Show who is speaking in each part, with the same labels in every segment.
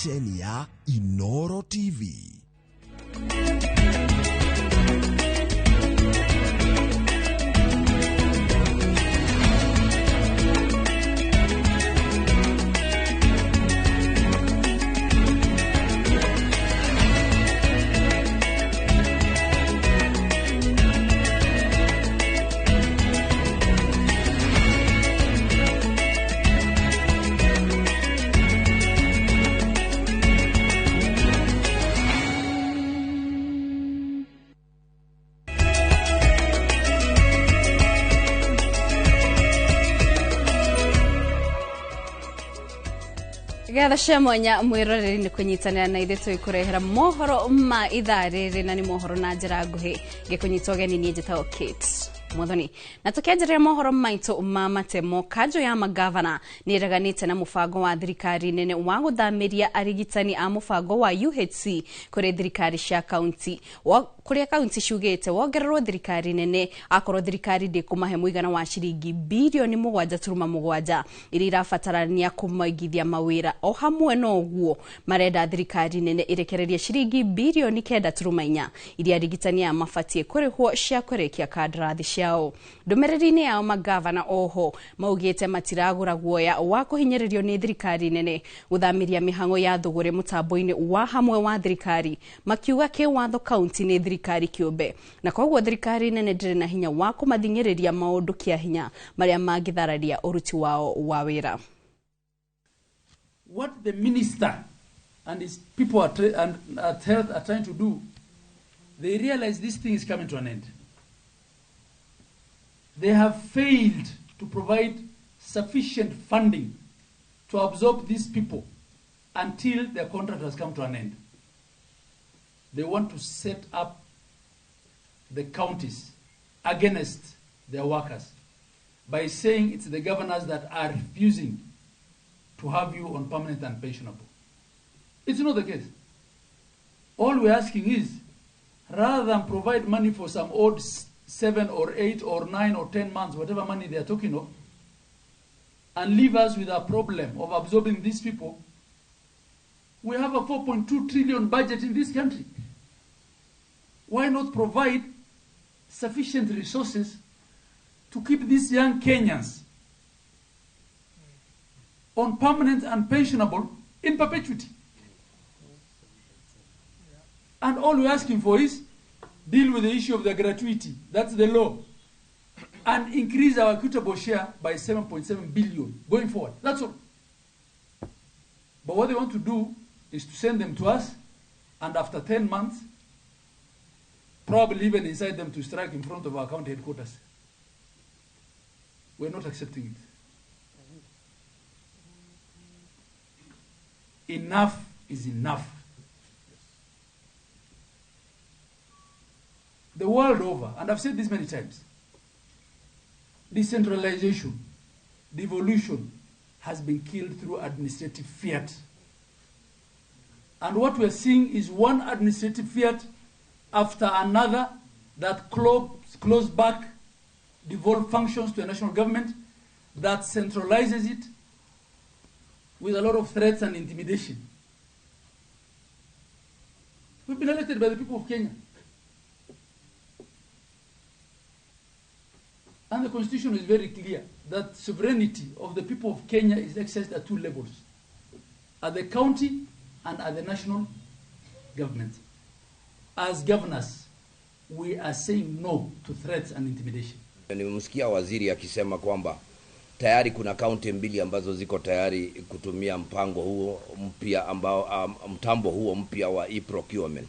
Speaker 1: Ceceni ya Inoro TV.
Speaker 2: Gatha cia mwanya mwiroreri ni kunyitanira na ithuĩ tũgĩkũrehera mohoro ma ithaa rĩrĩ na nĩ mohoro na njĩra nguhĩ ngĩkũnyita ũgeni niĩ njĩtagwo Kate Muthoni. Na tukianjĩrĩria mohoro maitũ ma matemo, kanjũ ya magavana nĩ ĩreganĩte na mũbango wa thirikari nene wa gũthamĩria arigitani a mũbango wa UHC kũrĩ thirikari cia kaunti, kũrĩa kaunti ciugĩte wongererwo thirikari nene akorwo thirikari ndĩkũmahe mũigana wa ciringi birioni 7.7 iria irabatarania kũmaigithia mawĩra. O hamwe na ũguo marenda thirikari nene ĩrekererie ciringi birioni 9.4 iria arigitani aya mabatiĩ kũrĩhwo cia kũrĩkia kandarathi ciao. Ndũmĩrĩri-inĩ yao magavana oho maugĩte matiragũra guoya wa kũhinyĩrĩrio nĩ thirikari nene gũthamĩria mĩhang'o ya thũgũrĩ mũtambo-inĩ wa hamwe wa thirikari, makiuga kĩwatho kaunti nĩ thirikari kĩũmbe na koguo thirikari nene ndĩrĩ na hinya wa kũmathing'ĩrĩria maũndũ kĩa hinya marĩa mangĩthararia ũruti wao wa wĩra.
Speaker 3: What the minister and his people at health are trying to do, they realize this thing is coming to an end. They have failed to provide sufficient funding to absorb these people until their contract has come to an end. They want to set up the counties against their workers by saying it's the governors that are refusing to have you on permanent and pensionable. It's not the case. All we're asking is, rather than provide money for some odd 7 or 8 or 9 or 10 months, whatever money they are talking of, and leave us with a problem of absorbing these people, we have a 4.2 trillion budget in this country. Why not provide sufficient resources to keep these young Kenyans on permanent and pensionable in perpetuity? And all we're asking for is deal with the issue of the gratuity, that's the law, and increase our equitable share by 7.7 billion going forward. That's all. But what they want to do is to send them to us, and after 10 months, probably even incite them to strike in front of our county headquarters. We're not accepting it. Enough is enough. The world over, and I've said this many times, decentralization, devolution has been killed through administrative fiat. And what we're seeing is one administrative fiat after another that close back devolved functions to a national government, that centralizes it with a lot of threats and intimidation. We've been elected by the people of Kenya. And the Constitution is very clear that sovereignty of the people of Kenya is exercised at two levels, at the county and at the national government. As governors, we are saying no to threats and intimidation.
Speaker 4: Nimemsikia waziri akisema kwamba tayari kuna kaunti mbili ambazo ziko tayari kutumia mpango huo mpya ambao mtambo huo mpya wa e-procurement.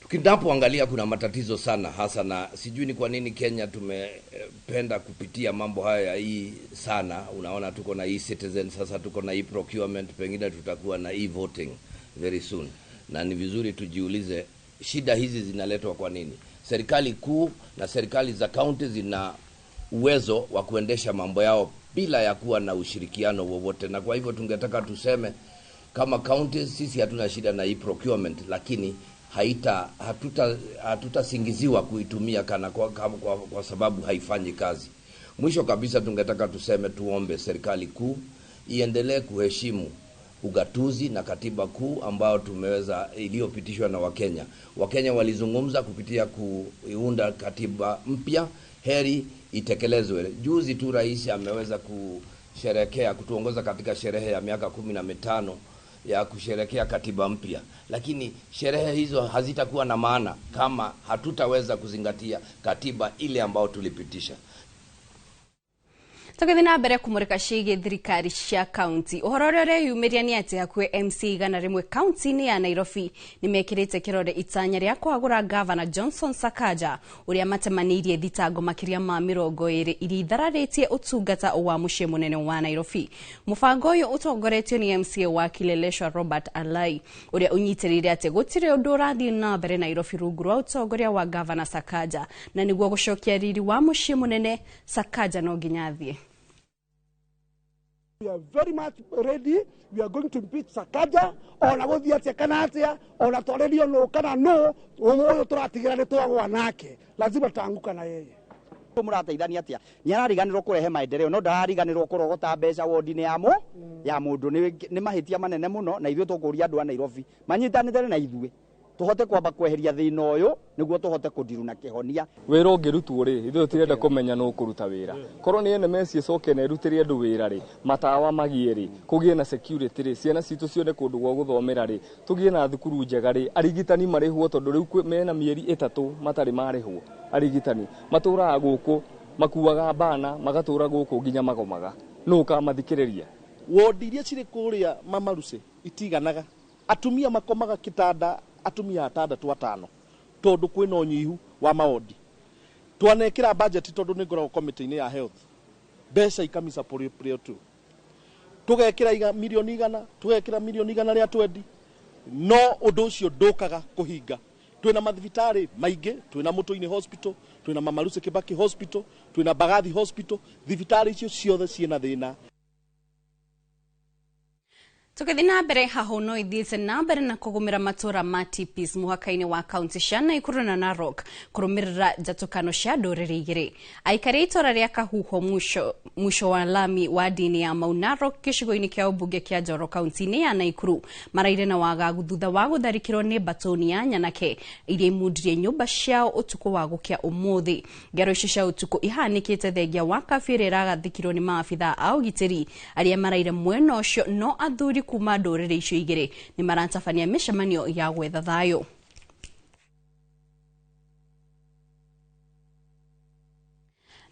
Speaker 4: Tunapoangalia kuna matatizo sana hasa, na sijui ni kwa nini Kenya tumependa kupitia mambo haya ya e sana. Unaona tuko na e-citizen sasa, tuko na e-procurement, pengine tutakuwa na e-voting very soon. Na ni vizuri tujiulize shida hizi zinaletwa kwa nini. Serikali kuu na serikali za kaunti zina uwezo wa kuendesha mambo yao bila ya kuwa na ushirikiano wowote, na kwa hivyo tungetaka tuseme kama counties sisi hatuna shida na e-procurement, lakini hatutasingiziwa kuitumia kana kwa sababu haifanyi kazi. Mwisho kabisa tungetaka tuseme, tuombe serikali kuu iendelee kuheshimu ugatuzi na katiba kuu ambayo tumeweza iliyopitishwa na Wakenya. Wakenya walizungumza kupitia kuiunda katiba mpya, heri itekelezwe. Juzi tu rais ameweza kusherekea kutuongoza katika sherehe ya miaka 15 ya kusherekea katiba mpya, lakini sherehe hizo hazitakuwa na maana kama hatutaweza kuzingatia katiba ile ambayo tulipitisha.
Speaker 2: Tũgĩthiĩ na mbere kũmũrĩka ciĩgiĩ thirikari cia kaunti. Ũhoro ũrĩa ũreyumĩria nĩ atĩ hakuhĩ MC 100 kaunti-inĩ ya Nairobi nĩmekĩrĩte kĩrore itanya rĩa kũhagũra gavana Johnson Sakaja ũrĩa matemanĩirie thitango makĩria ma 20 iria ithararĩtie ũtungata wa mũciĩ mũnene wa Nairobi. Mũbango ũyũ ũtongoretio nĩ MCA wa Kileleshwa Robert Alai ũrĩa ũnyitĩrĩire atĩ gũtirĩ ũndũ ũrathiĩ na mbere Nairobi rungu rwa ũtongoria wa gavana Sakaja, na nĩguo gũcokia riri wa mũciĩ mũnene Sakaja no nginya athiĩ.
Speaker 5: We are very much ready. We are going to impeach Sakaja. Ona guthii atia kana atia, ona twarerio no kana no, uyu turatigira ni twagwa nake. Lazima tutaanguka na yeye.
Speaker 6: Murateithania atia? Ni arariganirwo kurehe maendeleo, no ndarariganirwo kurogota mbeca wodi-inĩ ya mundu. Ni mahitia manene muno, na ithuĩ tũkũria andũ a Nairobi manyitanĩre na ithuĩ tuhote kwamba kweheria thĩna ũyũ nĩguo tũhote kũndiru na kĩhonia.
Speaker 7: Wĩra ũngĩrutwo rĩ, ithuĩ tũtirenda kũmenya nũ ũkũruta wĩra. Korwo nĩ NMS ĩcoke na ĩrutĩre andũ wĩra rĩ, matawa magĩe rĩ, kũgĩe na security rĩ, ciana citũ cione kũndũ gwa gũthomera rĩ, tũgĩe na thukuru njega rĩ, arigitani marĩhwo tondũ rĩu mena mĩeri 3 matarĩ marĩhwo. Arigitani matũraga gũkũ, makuaga bana, magatũra gũkũ nginya magomaga. Nũ ũkamathikĩrĩria?
Speaker 8: Wodi iria cirĩ kũrĩa Mamaruce itiganaga. Atumia makomaga kĩtanda atumia 6 5 tondu kwina unyihu wa maondi. Twanekira budget tondu ni ngoragwo committee-ini ya health, mbeca ikamisa prior tu tugekira milioni 100, tugekira milioni 120, no undu ucio ndukaga kuhinga. Twina mathibitari maingi, twina Mutuini Hospital, twina Mama Lucy Kibaki Hospital, twina Mbagathi Hospital. Thibitari icio ciothe ciina thina.
Speaker 2: Tũgĩthiĩ na mbere haho no ithiĩte na mbere na kũgũmĩra matũra ma Tipis mũhaka-inĩ wa kaunti cia Nakuru na Narok kũrũmĩrĩra njatũkano cia ndũrĩrĩ igĩrĩ. Aikari a itũra rĩa Kahuho mũico wa lami wa ndini ya Mau Narok gĩcigo-inĩ kĩa ũmbunge kĩa Njoro kaunti-inĩ ya Nakuru maraire na wagagu thutha wa gũtharĩkĩrwo nĩ mbatũni ya nyanake iria imundirie nyũmba ciao ũtukũ wa gũkĩa ũmũthĩ. Ngero icio cia ũtukũ ihanĩkĩte thengia wa kabiũ ĩrĩa ĩragathĩkirwo nĩ maabithaa a ũgitĩri arĩa maraire mwena ũcio, no athuri kuma ndũrĩrĩ icio igĩrĩ nĩ maratabania mĩcemanio ya gwetha thayũ.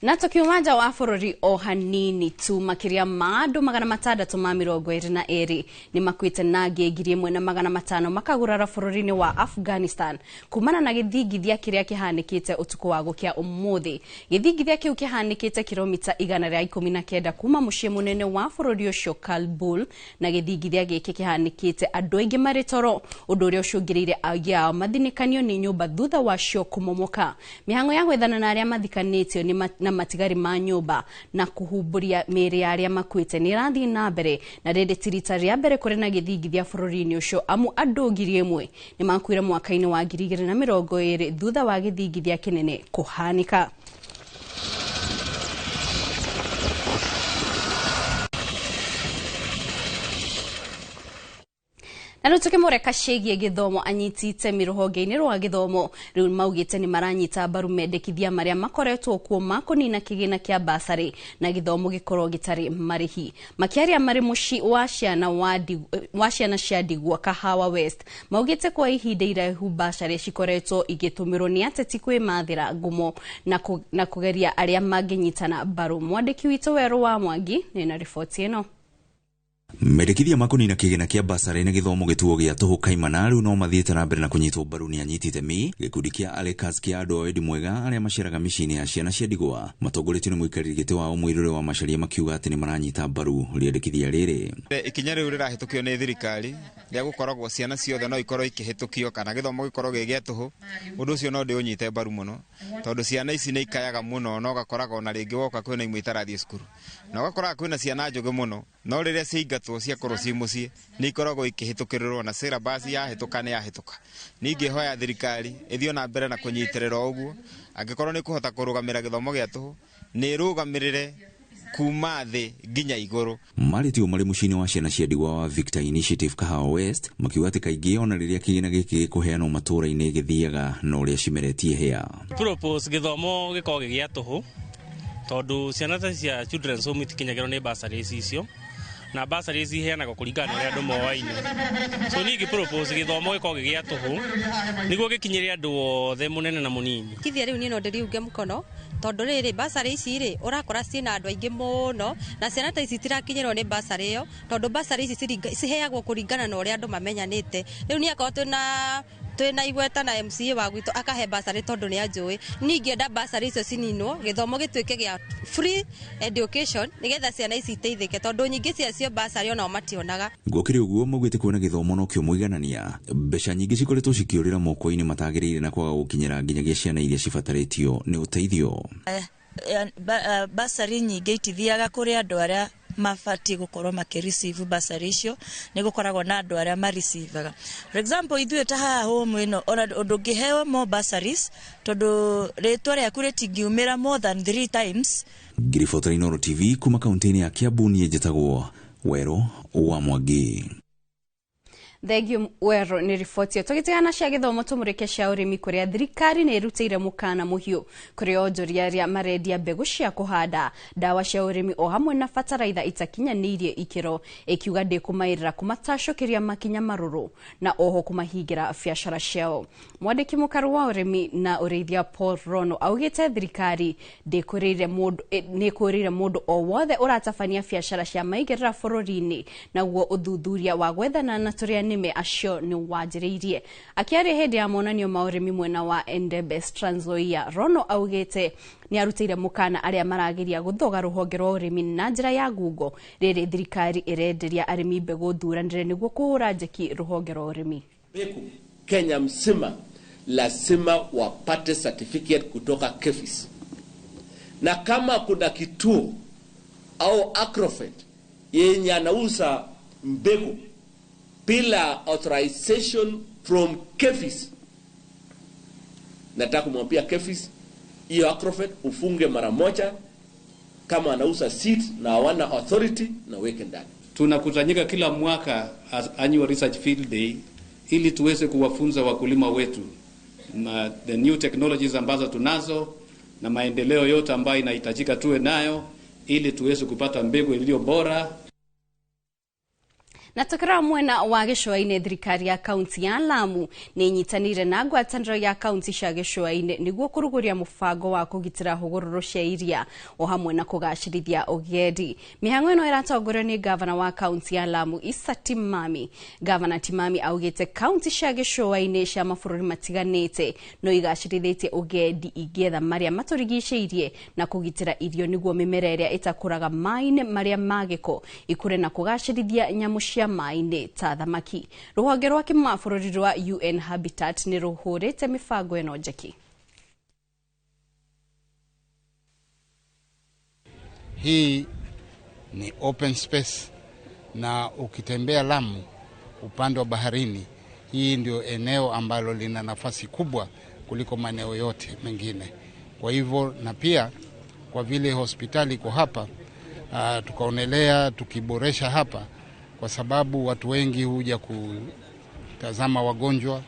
Speaker 2: Na tukiuma nja wa bũrũri o hanini tu, makĩria ma andũ 622 nĩ makuĩte na angĩ 1500 makagurara bũrũri-inĩ wa Afghanistan kumana na gĩthingithia kĩrĩa kĩhanĩkĩte ũtukũ wa gũkĩa ũmũthĩ. Gĩthingithia kĩu kĩhanĩkĩte kilomita 119 kuma mũciĩ mũnene wa bũrũri ũcio Kabul, na gĩthingithia gĩkĩ kĩhanĩkĩte andũ aingĩ marĩ toro, ũndũ ũrĩa ũcũngĩrĩire aingĩ ao mathinĩkanio nĩ nyũmba thutha wacio kũmomoka. Mĩhang'o ya gwethana na arĩa mathikanĩtio nĩ na matigari ma nyũmba na kũhumbũria mĩĩrĩ ya arĩa makuĩte nĩ ĩrathiĩ na mbere, na rĩrĩ ti rita rĩa mbere kũrĩ na gĩthingithia bũrũri-inĩ ũcio, amu andũ 1000 nĩ makuire mwaka-inĩ wa 2020 thutha wa gĩthingithia kĩnene kũhanĩka. Na rĩu tũkĩmũreka ciĩgiĩ gĩthomo, anyiti itemi rũhonge-inĩ rwa gĩthomo rĩu maugĩte nĩ maranyita mbaru mendekithia marĩa makoretwo kuo ma kũnina kĩgĩna kĩa basarĩ na gĩthomo gĩkorwo gĩtarĩ marĩhi. Makĩaria marĩ mũciĩ wa ciana cia ndigwa Kahawa West, maugĩte kwa ihinda iraihu basarĩ cikoretwo igĩtũmĩrwo nĩ ateti kwĩmathĩra ngumo na kũgeria arĩa mangĩnyitana mbaru. Mwandĩki witũ Werũ wa Mwangi nĩ na riboti ĩno.
Speaker 9: Mendekithia ma kũnina kĩgĩna kĩa basarĩ na gĩthomo gĩtuo gĩa tũhũ kaimana rĩu no mathiĩte na mbere na kũnyitwo mbaru nĩ anyiti itemi. Gĩkundi kĩa Alekas kĩa andũ a wendi mwega arĩa maceraga mĩciĩ-inĩ ya ciana cia ndigwa matongoretio nĩ mũikarĩri gĩtĩ wao Mũirũrĩ wa Macharia makiuga atĩ nĩ maranyita mbaru rĩendekithia rĩrĩ.
Speaker 10: Ikinya rĩu rĩrahĩtũkio nĩ thirikari rĩa gũkoragwo ciana ciothe no ikorwo ikĩhĩtũkio kana gĩthomo gĩkorwo gĩ gĩa tũhũ, ũndũ ũcio no ndĩũnyite mbaru mũno tondũ ciana ici nĩ ikayaga mũno, no ũgakoraga ona rĩngĩ woka kwĩna imwe itarathiĩ cukuru, na ũgakoraga kwĩna ciana njũgĩ mũno, no rĩrĩa ciaingatwo ciakorwo ciĩ mũciĩ nĩ ikoragwo ikĩhĩtũkĩrĩrwo na syllabus yahĩtũka nĩ yahĩtũka. Ningĩhoya thirikari ĩthiĩ na mbere na kũnyitĩrĩra ũguo, angĩkorwo nĩ kũhota kũrũgamĩra gĩthomo gĩa tũhũ nĩ ĩrũgamĩrĩre Kuma thĩ nginya igũrũ.
Speaker 9: Marĩtio marĩ mũciĩ-inĩ wa ciana cia ndigwa wa Victor Initiative Kahawa West, makiuga atĩ kaingĩ ona rĩrĩa kĩgĩna gĩkĩ gĩkũheanwo matũũra-inĩ gĩthiaga na ũrĩa cimeretie hĩa.
Speaker 11: Propose gĩthomo gĩkorwo gĩ gĩa tũhũ, tondũ ciana ta cia children's home itikinyagĩrwo nĩ bursaries icio, na bursaries iheanagwo kũringana na ũrĩa andũ moaine. So niĩ ingĩ propose gĩthomo gĩkorwo gĩ gĩa tũhũ nĩguo gĩkinyĩre andũ othe, mũnene na mũnini.
Speaker 12: Kithia rĩu niĩ no ndĩriunge mũkono, tondũ rĩrĩ bursary ici rĩ, ũrakora ciĩna andũ aingĩ mũno, na ciana ta ici itirakinyĩrwo nĩ bursary ĩyo, tondũ bursary ici ciheagwo kũringana na ũrĩa andũ mamenyanĩte. Rĩu niĩ akorwo twĩna igweta na MCA wa gwitũ akahe bursary tondũ nĩ anjũĩ, niĩ ingĩenda bursary icio cininwo, gĩthomo gĩtuĩke gĩa free education, nĩgetha ciana ici iteithĩke, tondũ nyingĩ ciacio bursary onao mationaga.
Speaker 9: Gũkĩrĩ ũguo, maugĩte kuona gĩthomo nokĩo mũiganania, mbeca nyingĩ cikoretwo cikĩũrĩra moko-inĩ matagĩrĩire na kwaga gũkinyĩra nginyagia ciana iria cibatarĩtio nĩ ũteithio.
Speaker 13: Bursary nyingĩ itithiaga kũrĩ andũ arĩa mabatiĩ gũkorwo makĩ-receive bursary icio, nĩ gũkoragwo na andũ arĩa mareceivaga. For example, ithuĩ ta haha home ĩno, ona ndũngĩheo more bursaries tondũ rĩtwa rĩaku rĩtingiumĩra more than 3 times.
Speaker 9: Ngĩribotera Inooro TV kuma kaunti-inĩ ya Kiambu, niĩ njĩtagwo Werũ wa Mwangi.
Speaker 2: Thengiũ Werũ nĩ riboti ĩyo. Tũgĩtigana cia gĩthomo, tũmũrĩke cia ũrĩmi, kũrĩa thirikari nĩ ĩrutĩire mũkana mũhiũ kũrĩ onjoria arĩa marendia mbegũ cia kũhanda, ndawa cia ũrĩmi o hamwe na bataraitha itakinyanĩirie ikĩro, ĩkiuga ndĩkũmaĩrĩra kũmatacũkĩria makinya marũrũ na oho kũmahingĩra biacara ciao. Mwandĩki mũkaru wa ũrĩmi na ũrĩithia Paul Rono augĩte thirikari ndĩkũrĩire mũndũ, nĩ ĩkũrĩire mũndũ o wothe ũratabania biacara cia maigĩrĩra bũrũri-inĩ, naguo ũthuthuria wa gwethana na tũrĩa nĩme acio nĩ wanjĩrĩirie. Akĩaria hĩndĩ ya monanio ma ũrĩmi mwena wa Endebess, Trans Nzoia, Rono augĩte nĩ arutĩire mũkana arĩa marageria gũthoga rũhonge rwa ũrĩmi na njĩra ya ngungo, rĩrĩ thirikari ĩrenderia arĩmi mbegũ thuranĩre nĩguo kũhũra njeki rũhonge rwa ũrĩmi.
Speaker 14: Mbegu Kenya mzima lazima wapate certificate kutoka KEPHIS, na kama kuna kituo au agrovet yenye anauza mbegu bila authorization from KEPHIS, nataka kumwambia KEPHIS hiyo agrovet ufunge mara moja. Kama anauza seed na hawana authority, na weke ndani.
Speaker 15: Tunakusanyika kila mwaka as annual research field day ili tuweze kuwafunza wakulima wetu na the new technologies ambazo tunazo na maendeleo yote ambayo inahitajika tuwe nayo ili tuweze kupata mbegu iliyo bora.
Speaker 2: Na tukira mwena wa gĩcũa-inĩ, thirikari ya kaunti ya Lamu nĩ ĩnyitanĩire na ngwatanĩro ya kaunti cia gĩcũa-inĩ nĩguo kũrugũria mũbango wa kũgitĩra hũgũrũrũ cia iria o hamwe na kũgacĩrithia ũgendi. Mĩhang'o ĩno ĩratongorio nĩ gavana wa kaunti ya Lamu Issa Timami. Gavana Timami augĩte kaunti cia gĩcũa-inĩ cia mabũrũri matiganĩte no igacĩrithĩtie ũgendi ingĩetha marĩa matũrigicĩirie na kũgitĩra irio, nĩguo mĩmera ĩrĩa ĩtakũraga maĩ-inĩ marĩa ma gĩko ikũre na kũgacĩrithia nyamũ cia maĩ-inĩ ta thamaki. Rũhonge rwa kĩmabũrũri rwa UN Habitat nĩ rũhũrĩte mĩbango ĩno njeki.
Speaker 16: Hii ni open space, na ukitembea Lamu upande wa baharini, hii ndio eneo ambalo lina nafasi kubwa kuliko maeneo yote mengine. Kwa hivyo, na pia kwa vile hospitali iko hapa, tukaonelea tukiboresha hapa, kwa sababu watu wengi huja kutazama wagonjwa,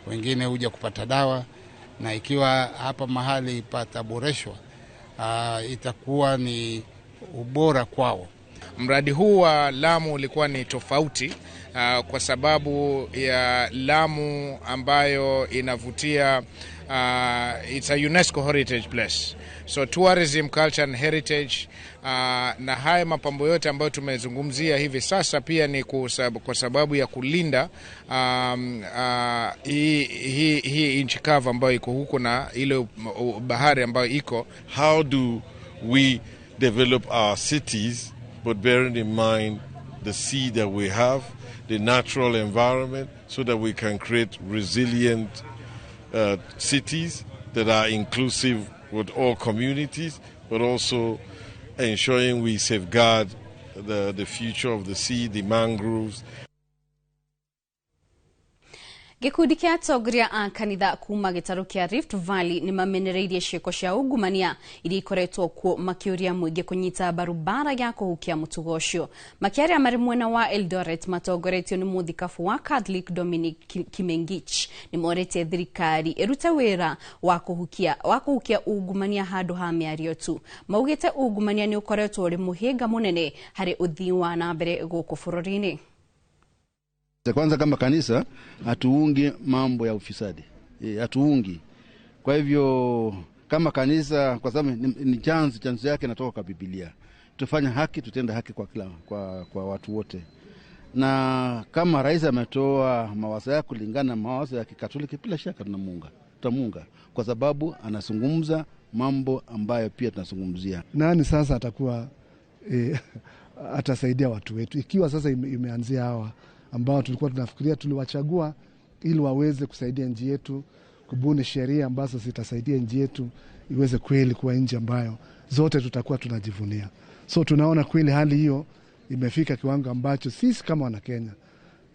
Speaker 16: wengine huja kupata dawa, na ikiwa hapa mahali pataboreshwa, itakuwa ni ubora kwao.
Speaker 17: Mradi huu wa Lamu ulikuwa ni tofauti kwa sababu ya Lamu ambayo inavutia, it's a UNESCO heritage place. So tourism, culture and heritage, na haya mapambo yote ambayo tumezungumzia hivi sasa pia ni kwa sababu ya kulinda hii nchi kavu ambayo iko huko na ile bahari ambayo iko.
Speaker 18: How do we develop our cities, but bearing in mind the sea that we have, the natural environment, so that we can create resilient cities that are inclusive with all communities, but also ensuring we safeguard the future of the sea, the mangroves.
Speaker 2: Gĩkundi kĩa atongoria a kanitha kuma gĩtarũ kĩa Rift Valley nĩ mamenereirie ciĩko cia ungumania iria ikoretwo kuo, makĩũria mũingĩ kũnyita mbaru mbara ya kũhukia mũtugo ũcio. Makĩaria marĩ mwena wa Eldoret matongoretio nĩ mũthikabu wa Catholic Dominic Kimengich, nĩ morĩtie thirikari ĩrute wĩra wa kũhukia ungumania handũ ha mĩario tu. Maugĩte ungumania nĩ ũkoretwo ũrĩ mũhĩnga mũnene harĩ ũthii wa na mbere gũkũ bũrũri-inĩ.
Speaker 19: Kwanza kama kanisa hatuungi mambo ya ufisadi, hatuungi. Kwa hivyo kama kanisa, kwa sababu ni chanzo yake natoka kwa Biblia, tufanye haki, tutende haki kwa kila kwa watu wote, na kama rais ametoa mawazo yake kulingana na mawazo ya Kikatoliki, bila shaka tutamuunga kwa sababu anazungumza mambo ambayo pia tunazungumzia.
Speaker 20: Nani sasa atakuwa atasaidia watu wetu ikiwa sasa imeanzia hawa ambao tulikuwa tunafikiria tuliwachagua ili waweze kusaidia nchi yetu, kubuni sheria ambazo zitasaidia nchi yetu iweze kweli kuwa nchi ambayo zote tutakuwa tunajivunia. So tunaona kweli hali hiyo imefika kiwango ambacho sisi kama Wanakenya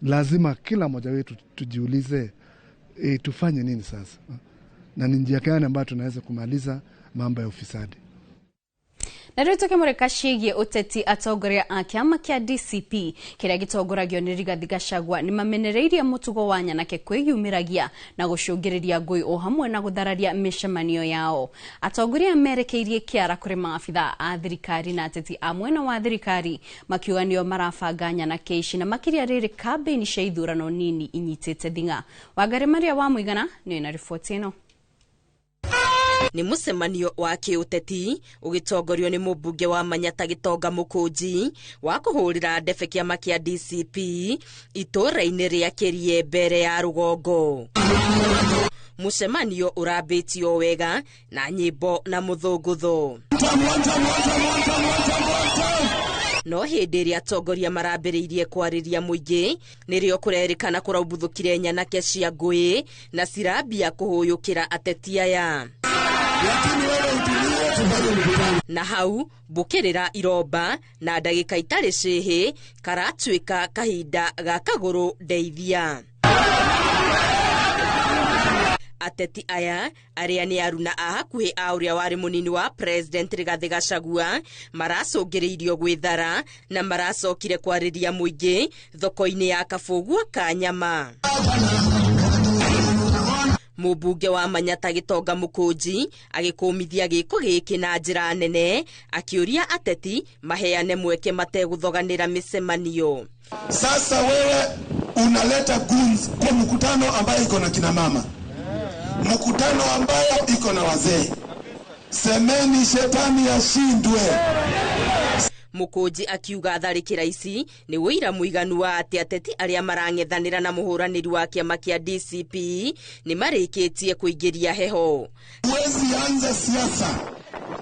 Speaker 20: lazima kila mmoja wetu tujiulize, tufanye nini sasa na ni njia gani ambayo tunaweza kumaliza mambo ya ufisadi.
Speaker 2: Na rĩu tũkĩmũrĩka ciĩgiĩ ũteti, atongoria a kĩama kĩa DCP kĩrĩa gĩtongoragio nĩ Rigathi Gachagua nĩ mamenereirie mũtugo wa nyanake kwĩyumĩragia na gũcũngĩrĩria ngũĩ o hamwe na gũthararia mĩcemanio yao. Atongoria merekeirie kĩara kũrĩ maabitha a thirikari na ateti a mwena wa thirikari, makiuga nĩo marabanga nyanake ici, na makĩria rĩrĩ kambĩini cia ithurano nini inyitĩte thing'a. Wangari Maria wa Mũigana nĩyo na riboti ĩno.
Speaker 21: Nĩ mũcemanio wa kĩũteti ũgĩtongorio nĩ mũmbunge wa Manyata Gĩtonga Mũkũnji wa kũhũrĩra ndebe kĩama kĩa DCP itũũra-inĩ rĩa Kĩrie mbere ya rũgongo. Mũcemanio ũrambĩtio wega na nyĩmbo na mũthũngũtho, no hĩndĩ ĩrĩa atongoria marambĩrĩirie kwarĩria mũingĩ nĩrĩo kũrerĩkana kũraumbuthũkire nyanake cia ngũĩ na cirambia kũhũyũkĩra ateti aya, na hau mbũkĩrĩra iromba na ndagĩka itarĩ cĩhĩ karatuĩka kahinda ga kagũrũ ndeithia. Ateti aya arĩa nĩ aruna a hakuhĩ a ũrĩa warĩ mũnini wa President Rigathĩ Gachagua maracũngĩrĩirio gwĩthara na maracokire kwarĩria mũingĩ thoko-inĩ ya Kabũgua ka nyama. Mũmbunge wa Manyata Gĩtonga Mũkũnji agĩkũmithia gĩko gĩkĩ na njĩra nene, akĩũria ateti maheane mweke mategũthoganĩra mĩcemanio.
Speaker 22: Sasa wewe unaleta goons kwa mkutano ambayo iko na kina mama, mkutano ambayo iko na wazee. Semeni shetani ashindwe.
Speaker 21: Mũkũnji akiuga tharĩkĩra ici nĩ ũira mũiganu wa atĩ ateti arĩa marang'ethanĩra na mũhũranĩri wa kĩama kĩa DCP nĩ marĩkĩtie kũingĩria heho.
Speaker 22: Huwezi anza siasa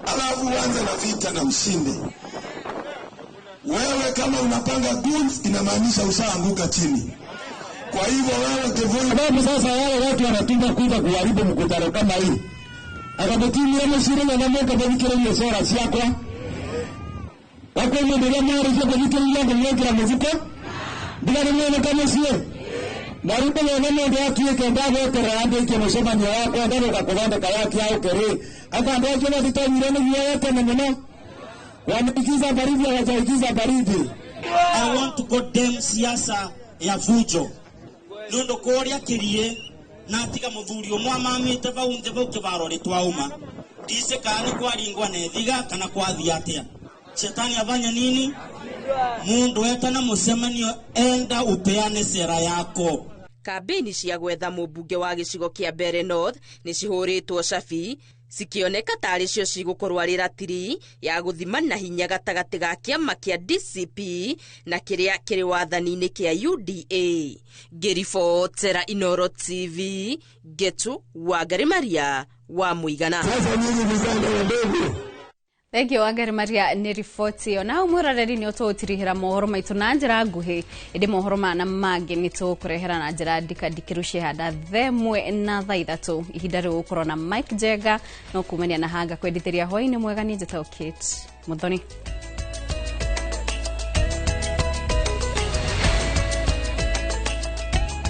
Speaker 22: alafu uanze na vita na ushinde. Wewe kama unapanga goons inamaanisha ushaanguka chini. Kwa hivyo wewe Kevin,
Speaker 23: sababu sasa wale watu wanatumba kuja kuharibu mkutano kama hii akabetiria mucirĩ na mũkathikĩrĩria cora ciakwa wakwĩ mũndũ ũrĩa mwarĩkia gũthikĩrĩria ngũmwĩkĩra mũfuko ndigarĩmwoneka mũciĩ na rĩu ndĩrona mũndũ atuĩke ndagweterera andĩkie mũcemanio wakwa ndagũka kũthondeka wake aũke rĩ aka andũ acio matitonyire nĩguo tene mũno wameikiza baridi, hawajaikiza baridi.
Speaker 24: I want to condemn siasa ya fujo nĩ ũndũ kũrĩa kĩrie na tiga mũthuri ũmwe amamĩte vau nthĩ vau kĩvaro rĩtwauma ndicĩ kana nĩ kwaringwa na ĩthiga kana kwathiĩ atĩa. Shetani afanya nini? Mundu etana mũcemanio, enda upeane sera yako.
Speaker 21: Kambĩini cia gwetha mũmbunge wa gĩcigo kĩa Mbeere North nĩ cihũrĩtwo cabi, cikĩoneka tarĩ cio cigũkorwo arĩ ratiri ya gũthima na hinya gatagatĩ ga kĩama kĩa DCP na kĩrĩa kĩrĩ wathani-inĩ kĩa UDA. Ngĩribotera Inoro TV, Ngetu Wangari Maria wa Mũigana.
Speaker 23: Sasa nyinyi vijana wadogo.
Speaker 2: Thengiũ Wangari Maria nĩ riboti ĩyo. Na hau mwĩroreri nĩ ũtũgũtirihĩra mohoro maitũ na njĩra nguhĩ, ĩndĩ mohoro mana na mangĩ nĩ tũgũkũrehera na njĩra ndikandikĩru ciĩhanda 1:00 na 3:00. Ihinda rĩu gũkorwo na Mike Jenga no kumania na hanga kwendithĩria hwainĩ mwega. Niĩ njĩtagwo Kate Muthoni.